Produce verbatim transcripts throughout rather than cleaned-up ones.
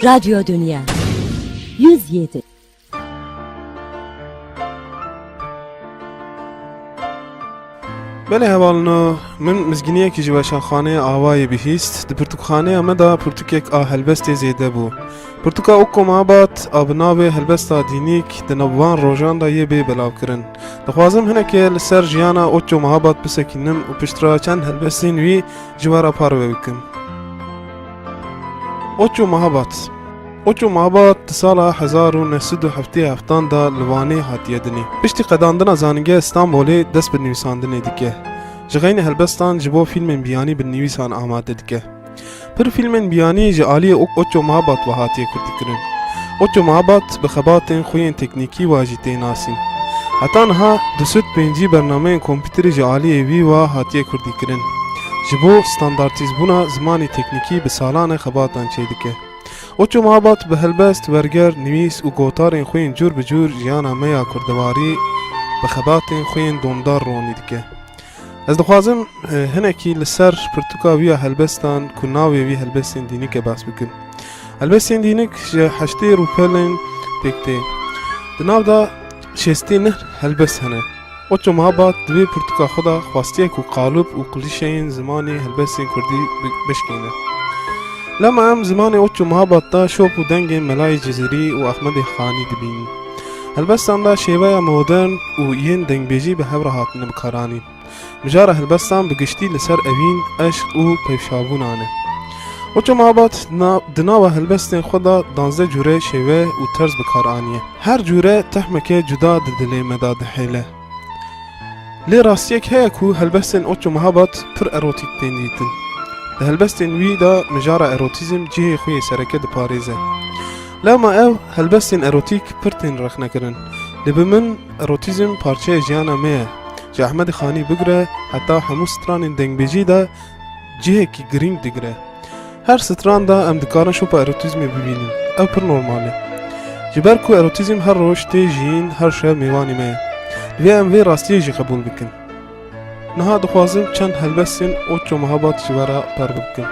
Radyo Dünya yüz yedi. Belê hevalino, min mizgîniyekî ji weşanxaneyê awayê bihîst. Di pirtûkxaneya me de pirtûkek a helbestê zêde bû. Pirtûka Okko Mabat a bi navê Helbesta Dînîk di nav van rojan de yê bê belavkirin. Dixwazim hinekê li ser jiyana Okko Mabat bisekînim û piştre çend helbestên wî ji we re parve bikim. Oço Mahabat. Oço Mahabat di sala hezar û neh sed û heftê û heft de li Wanê hatiye dinê. Piştî qedandina Zanîngeha Stenbolê dest bi nivîsandinê dike. Ji xeynî helbestan ji bo fîlmên biyanî bi nivîsan amade dike. Pir fîlmên biyanî ji aliyê Ok-, Oço Mahabat ve hatiye kurdîkirin. Oço Mahabat bi xebatên xwe yên teknîkî ve jî tê nasîn. Heta niha du sed pêncî bernameyên kompîterî ji aliyê wî ve hatiye kurdîkirin. Ji bo standartîzbûna zimanê teknîkî bi salan e xebatan çêdike. Oço Mahabat bi helbest, werger, nivîs û gotarên xwe yên cûr bi cûr jiyana me ya kurdewarî bi xebatên xwe yên domdar ronî dike. Ez dixwazim, e, hinekî li ser pirtûka wî ya helbestan ku navê wî Helbestên Dînîk e behs bikim. Helbestên Dînîk ji heştê rûpelên pêk tê. Di nav de şêstê neh helbest hene. Oço Mahabat di vê pirtûka xwe de xwestiye ku qalib û klîşeyên zimanê helbestên kurdî bi-, bişkêne. Lema em zimanê Oço Mahabat de şop û dengên Melayê Cizîrî û Ehmedê Xanî dibînin. Helbestan de şêweya modern û yên dengbêjî bi hev re hatine bikaranîn. Mijara helbestan bi giştî li ser evîn, eşq û peyvşabûnan e. Oço Mahabat na-, di nava helbestên xwe de danzdeh cûre şêwe û terz bi kar aniye. Her cûre tehmeke cuda di dilê me de dihêle. Lê rastiyek heye ku helbestên Oço Mahabat pir erotîk tên dîtin. Di helbestên wî de mijara erotîzm cihê xwe yê sereke diparêze. Lema ev helbestên erotîk pir tên rexnekirin. Lê bi min erotîzm parçeya jiyana me ye. Ji Ehmedê Xanî bigire heta hemû stranên dengbêjî de cihekî girîng digire. Her stran de em dikarin şopa erotîzmê bibînin. Ev pir normal e. Ji ber ku erotîzm her roj tê jiyîn, her şev mêvanê me ye. Divê em vê rastiyê jî qebûl bikin. Niha dixwazim çend helbestên Oço Mahabat ji we re parve bikim.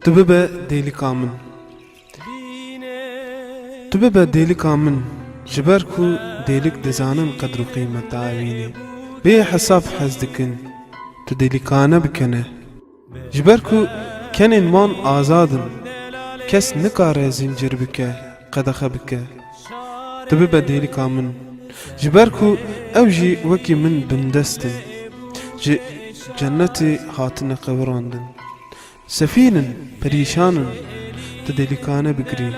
Tu bibe dêlika min. Tu bibe dêlika min, ji ber ku dêlik dizanin qedr û qîmeta evînê. Bê hesab hez dikin, tu dêlikane bikene. Ji ber ku kenên wan azad in, kes nikare zincir bike, qedexe bike. Tu bibe dêlika min, ji ber ku ew jî wekî min bindest in, ji cennetê hatine qewirandin. Sefîl in, perîşan in, tu dêlikane bigirî.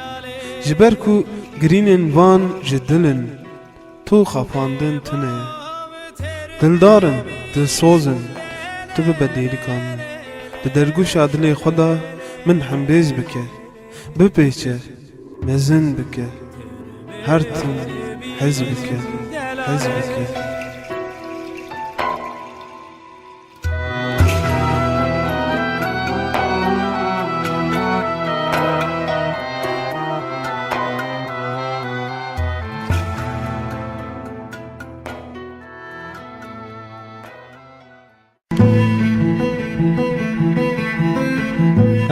Ji ber ku girînên van ji dil in, tu xapandin tune ye. Dildar in, dilsoz in, tu bibe dêlika min. Di dergûşa dilê xwe de min hembêz bike, bipêçe, mezin bike. Her tim hez bike, hez bike.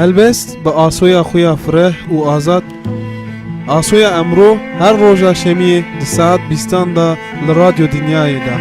Helbest bi asoya xwe ya fireh û azad. Asoya emro her roja şemiyê di saet bîstan de li Radyo Dinyayê de.